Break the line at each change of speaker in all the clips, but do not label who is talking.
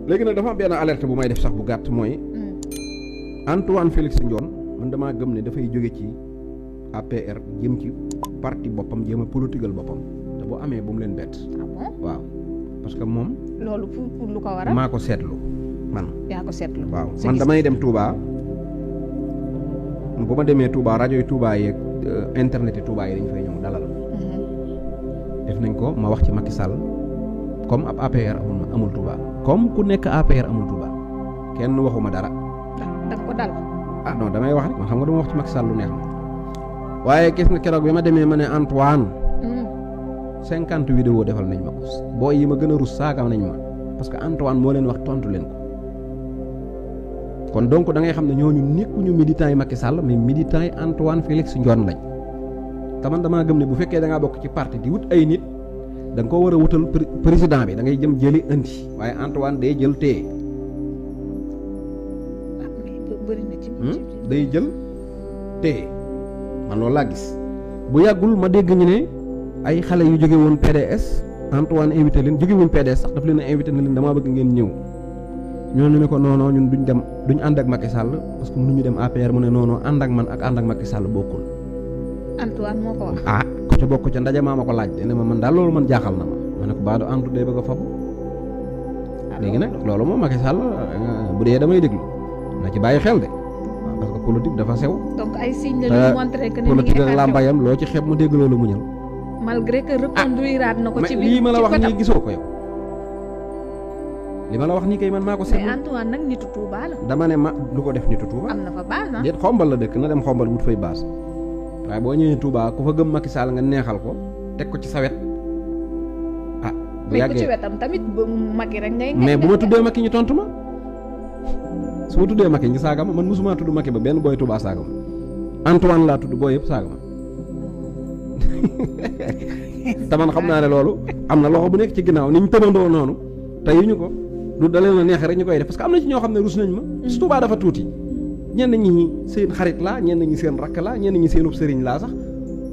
léegi nag dafa am benn alerte bu may def sax bu gàtt mooy Antoine Félix Ndione man damaa gëm ne dafay jóge ci APR jëm ci parti boppam jéem a politigal boppam te bu amee bu mu leen bett.
ah bon
waaw parce que moom.
loolu pour lu ko waral.
maa ko seetlu man.
yaa ko seetlu.
waaw man damay dem Touba bu ma demee Touba rajo yi Touba yeeg internet yi Touba yi dañ fay ñëw dalal. def nañ ko ma wax ci Macky Sall comme ab APR amul Touba comme ku nekk APR amul Touba kenn waxuma dara.
da ko dal.
ah non damay wax rek man xam nga dama wax ci Macky Sall lu neex ma waaye gis nga keroog bi ma demee ma ne Antoine 50 vidéo defal nañ ma ko booy yi ma gën a rus saagam nañ ma parce que Antoine moo leen wax tontu leen ko kon donc da ngay xam ne ñooñu nekkuñu militants yi Macky Sall mais militants yi Antoine Félix Ndione lañ te man damaa gëm ne bu fekkee da ngaa bokk ci parti di wut ay nit da nga ko war a wutal président bi da ngay jëm jëli indi waaye Antoine day jël téye.
bëri na ci
day jël téye man loolu laa gis bu yàggul ma dégg ñu ne ay xale yu jóge woon PDS Antoine invité leen jóge woon PDS sax daf leen a invité na leen damaa bëgg ngeen ñëw ñooñu ne ko non ñun duñ dem duñ ànd ak Macky Sall parce que mënuñu dem APR mu ne non ànd ak man ak ànd ak Macky Sall bokkul.
Antoine moo ko wax.
ah ku ca bokk ca ndaje maa ma ko laaj ne ma man daal loolu man jaaxal na ma ne ko baadu Antu day bëgg a fabu léegi nag loolu moom Macky Sall bu dee damay déglu na ci bàyyi xel de waaw parce que politique dafa sew.
donc ay signes la ñu montré que ne mi ngi
politique ak làmbayam loo ci xeeb mu dégg loolu muñal.
malgré que reconduiraat na ko ci biir
lii ma la wax nii gisoo ko yow li ma la wax nii kay man maa ko seetlu.
mais Antoine nag nitu Touba la.
dama ne ma lu ko def nitu Touba.
am na fa base ah.
déet xombal la dëkk na dem xombal wut fay base waaye boo ñëwee Touba ku fa gëm Macky Sall nga neexal ko teg ko ci sa wet ah. bu
mais ku ci wetam tamit ba Macky rek ngay.
mais bu ma tuddee Macky ñu tontu ma su ma tuddee Macky ñu saaga ma man mosuma tudd Macky ba benn booy Touba saaga ma Antoine laa tudd booy yëpp saaga ma te man xam naa ne loolu am na loxo bu nekk ci ginnaaw ni ñu tëbandoo noonu teyuñu ko lu da leen a neex rek ñu koy def parce que am na ci ñoo xam ne rus nañ ma. su Touba dafa tuuti ñenn ñi seen xarit laa ñenn ñi seen rakk laa ñenn ñi seenub sëriñ laa sax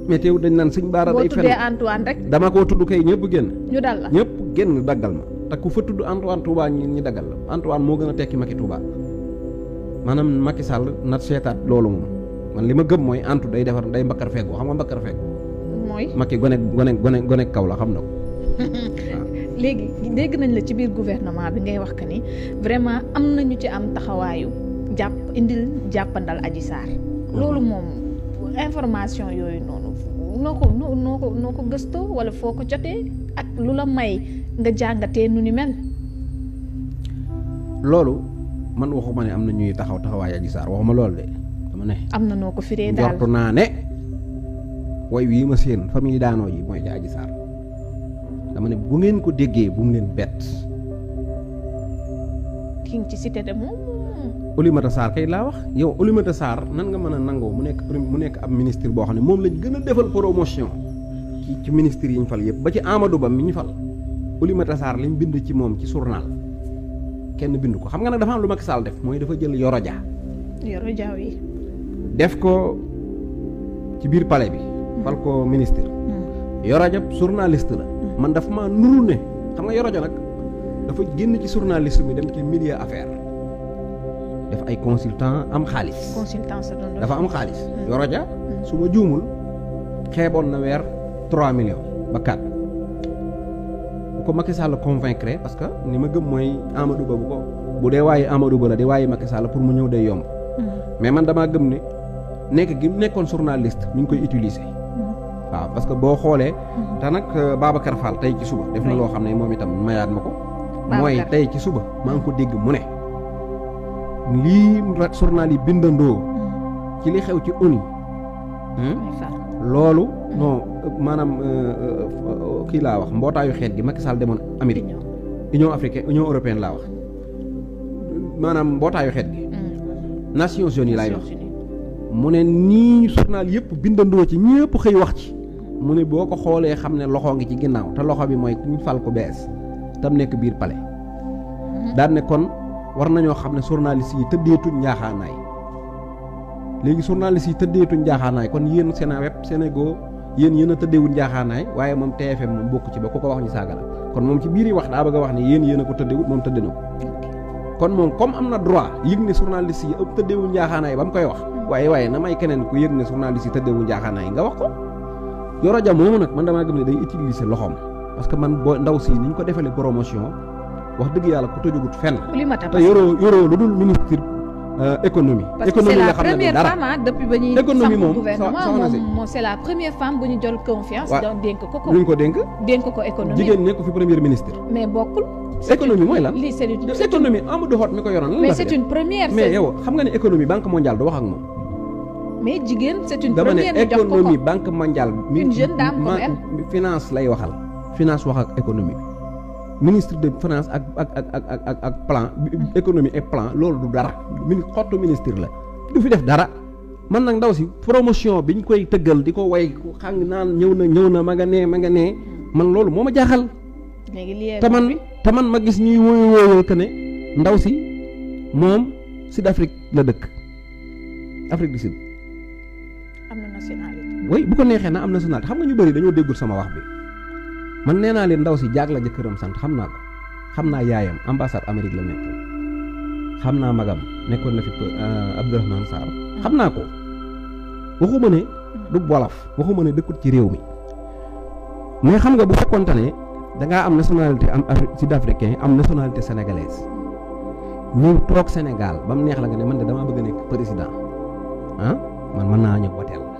mais teew dañ naan sëñ Baara day fen.
boo tuddee Antoine rek.
dama koo tudd kay ñëpp génn.
ñu dal la
ñëpp génn daggal ma te ku fa tudd Antoine Touba ñi daggal la Antoine moo gën a tekki Macky Touba maanaam Macky Sall na seetaat loolu moom man li ma gëm mooy Antu day defar day mbakkar feggu xam nga mbakkar feggu.
mooy
Macky gone kaw la xam na ko.
léegi dégg nañ la ci biir gouvernement bi ngay wax que ni vraiment am nañu ci am taxawaayu indil jàppandal Adji Sarr loolu moom information yooyu noonu noo ko gëstoo wala foo ko jotee ak lu la may nga jàngatee nu ni mel.
loolu man waxuma ne am na ñuy taxawaay Adji Sarr waxuma loolu de dama ne.
am na noo ko firee daal
njortu naa ne way wii ma seen famille daanoo yi mooy ci Adji Sarr dama ne bu ngeen ko déggee bu mu leen bett.
ki nga ci cité de moom.
Oulimata Sarr kay laa wax yow Oulimata Sarr nan nga mën a nangoo mu nekk ab ministre boo xam ne moom lañ gën a defal promotion ci ministre yi ñu fal yëpp ba ci Amadou Ba mi ñu fal Oulimata Sarr liñ bind ci moom ci journal kenn bind ko xam nga nag dafa am lu Macky Sall def mooy dafa jël Yoro Dia
yi
def ko ci biir palais bi fal ko ministre Yoro Dia journaliste la man dafa ma nuru ne xam nga Yoro Dia nag dafa génn ci journaliste mi dem ci milieu affaire def ay consultant am xaalis dafa am xaalis Yoro Dia su ma juumul xeeboon na weer 3 millions ba 4 bu ko Macky Sall convaincre parce que ni ma gëm mooy Amadou Ba bu dee waaye Amadou Ba la di waaye Macky Sall pour mu ñëw day yomb mais man damaa gëm ne nekk gi nekkoon journaliste mi ngi koy utiliser waaw parce que boo xoolee te nag Babacar Fall tey ci suba def na loo xam ne moom itam mayaat ma ko mooy tey ci suba maa ngi ko dégg mu ne lii journal yi bindandoo ci li xew ci ONU loolu non maanaam kii laa wax mbootaayu xeet gi Macky Sall demoon Amérique Union africaine Union européenne laa wax maanaam mbootaayu xeet gi Nations Unies laay wax mu ne nii journal yëpp bindandoo ci ñëpp xëy wax ci mu ne boo ko xoolee xam ne loxo ngi ci ginnaaw te loxo bi mooy ñu fal ko bees tam nekk biir palais daan ne kon war nañoo xam ne journaliste yi tëddeetuñ njaaxaanaay léegi journaliste yi tëddeetuñ njaaxaanaay kon yéen Seneweb Senego yéen a tëddeewul njaaxaanaay waaye moom TFM moom bokk ci ba ku ko wax ñu saaga la kon moom ci biir yi wax daa bëgg a wax ne yéen a ko tëddeewul moom tëdde na ko kon moom comme am na droit yëg ne journaliste yi ëpp tëddeewul njaaxaanaay ba mu koy wax waaye na may keneen ku yëg ne journaliste yi tëddeewul njaaxaanaay nga wax ko Yoro Dia moomu nag man damaa gëm ne day utiliser loxoom parce que man boo ndaw si ni ñu ko defalee promotion wax dëgg yàlla ku tëjugut fenn te yoroo lu dul ministre économie. économie nga xam ne dara
depuis ba ñuy
économie moom
gouvernement c'est la première femme bu ñu jël confiance. donc dénk ko
luñ ko dénk.
dénk ko économie
jigéen nekk fi premier ministre.
mais bokkul.
économie mooy lan
lii c'est une
économie Amadou Hott mi ko yoroon lan la
mais c'est une première.
mais yow xam nga ne économie banque mondiale du wax ak moom.
mais jigéen c'est une
dama ne
première ñu jox ko
économie banque mondiale.
une jeune dame comme elle.
finance lay waxal. finance wax ak économie ministre de finance ak plan économie et plan loolu du dara xottu ministre la du fi def dara man nag ndaw si promotion biñ koy tëggal di ko way xam naan ñëw na ma nga nee man loolu moo ma jaaxal.
léegi
te man ma gis ñuy wóoyoo que ne ndaw si moom Sud Afrique la dëkk Afrique du Sud.
am na nationalité.
oui bu ko neexee na am nationalité xam nga ñu bëri dañoo déggul sama wax bi. man nee naa leen ndaw si jaag la jëkkëram sant xam naa ko xam naa yaayam ambassade Amérique la nekk xam naa magam nekkoon na fi Abdourahmane Sarr xam naa ko waxuma ne du wolof waxuma ne dëkkut ci réew mi mais xam nga bu fekkoonte ne dangaa am nationalité am sud-africain am nationalité sénégalaise ñëw toog Sénégal ba mu neex la nga ne man de damaa bëgg a nekk président man mën naa ñëw wateel la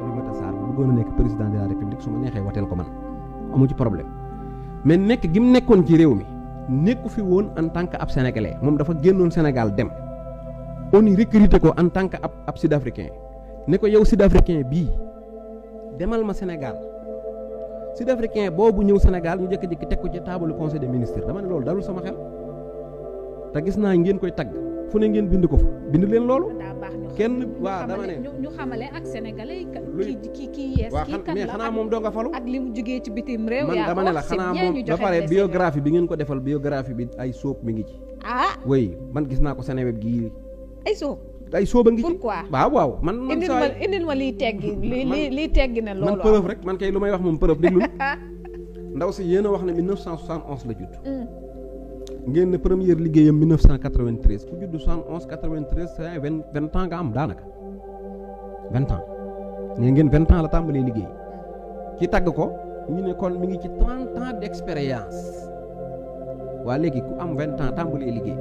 Oulimata Sarr bu bëggoon a nekk président de la république su ma neexee wateel ko man amu ci problème mais nekk gi mu nekkoon ci réew mi nekku fi woon en tant que ab sénégalais moom dafa génnoon Sénégal dem on y recruté ko en tant que ab sud-africain ne ko yow sud-africain bii demal ma Sénégal sud-africain boobu ñëw Sénégal ñu jëkk-jëkki teg ko ci table conseil des ministres dama ne loolu dalul sama xel te gis naa ngeen koy tagg fu ne ngeen bind ko fa bind leen loolu. kenn waaw dama ne
ñu xamale ak sénégalais kii yees
waaw mais xanaa moom doo nga falu
ak li mu jugee ci bitim réew.
man dama ne la xanaa moom ba pare biographie bi ngeen ko defal biographie bi ay sóob mi ngi ci. oui man gis naa ko Seneweb gii. ay sóob a ngi ci.
pourquoi
waaw man
indil ma liy teggi liy teggi ne loolu.
man preuve rek man kay lu may wax moom preuve déglu ndaw si yéen a wax ne 1971 la judd. ngeen ne première liggéeyam 1993 ku judd 71 93 c'est 20 ans nga am daanaka 20 ans ngeen 20 ans la tàmbalee liggéey ki tagg ko ñu ne kon mi ngi ci 30 ans d'expérience waa léegi ku am 20 ans tàmbalee liggéey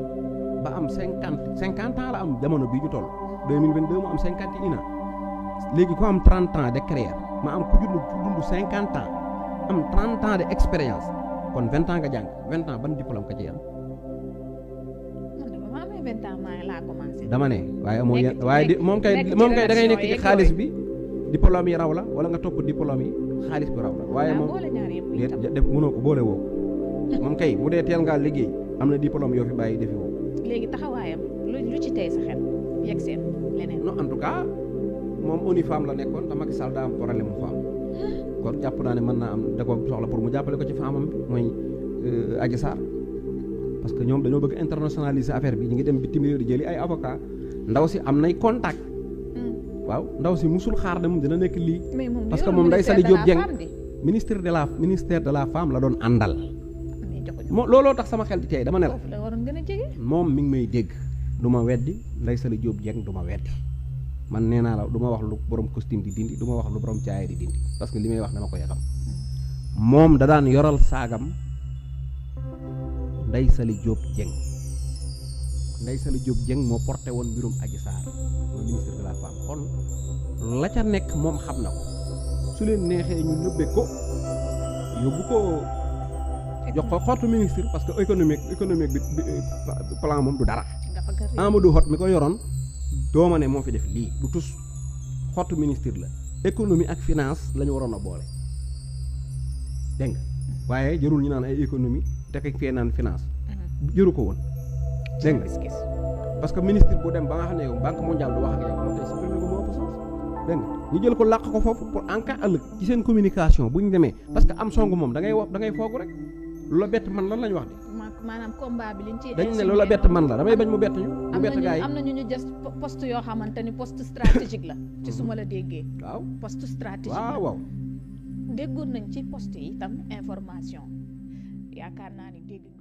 ba am 50 ans la am jamono bii ñu toll 2022 mu am 51 ans léegi ku am 30 ans de carrière ma am ku dund 50 ans am 30 ans d'expérience kon 20 ans nga jàng 20 ans ban diplôme ka ci am. dama ne waaye amoo yenn waaye moom kay da ngay nekk ci xaalis bi diplôme yi raw la wala nga topp diplôme yi xaalis bi raw la waaye moom def mënoo ko boole woo moom kay bu dee teel ngaa liggéey am na diplôme yoo fi bàyyi defi woo.
léegi taxawaayam lu ci tey sa xel yegg seen leneen.
non en tout cas moom ONU Femmes la nekkoon te Macky Sall daa am problème mu femme kon jàpp naa ne mën naa am da ko soxla pour mu jàppale ko ci femme am bi mooy Adji Sarr parce que ñoom dañoo bëgg internationaliser affaire bi ñu ngi dem bitim réew di jëli ay avocat ndaw si am nay contact waaw ndaw si musul xaar ne moom dina nekk lii parce que moom Ndeye Saly Diop Dieng ministère de la femme la doon àndal moo looloo tax sama xel di tey dama ne la moom mi ngi may dégg du ma weddi Ndeye Saly Diop Dieng du ma weddi man nee naa la du ma wax lu borom costume di dindi du ma wax lu borom caaya di dindi parce que li may wax dama koy xam moom da daan yoral saagam Ndeye Saly Diop Dieng Ndeye Saly Diop Dieng moo porté woon mbirum Adji Sarr mooy ministre de la femme kon la ca nekk moom xam na ko su leen neexee ñu nëbbe ko yóbbu ko jox ko xottu ministre parce que économique bi plan moom du dara Amadou Hott mi ko yoroon dooma ne moo fi def lii du tus xottu ministre la économie ak finance la ñu waroon a boole dégg nga waaye jërul ñu naan ay économie te fee naan finance jëru ko woon dégg nga parce que ministre bu dem ba nga xam ne yow banque mondiale du wax ak yow moom tey supprimer ko moo ëpp sens dégg nga ñu jël ko làq ko foofu pour en cas ëllëg ci seen communication bu ñu demee parce que am song moom da ngay foogu rek lu la bett man lan lañ wax de
maanaam combat bi liñ ci
dañ ne loola bett man la damay bañ mu bett ñu mu bett gaa yi
am na ñu just poste yoo xamante ni poste stratégique la ci su ma la déggee
waaw
poste stratégique
waaw waaw
déggoon nañ ci poste yi itam information yaakaar naa ni dégg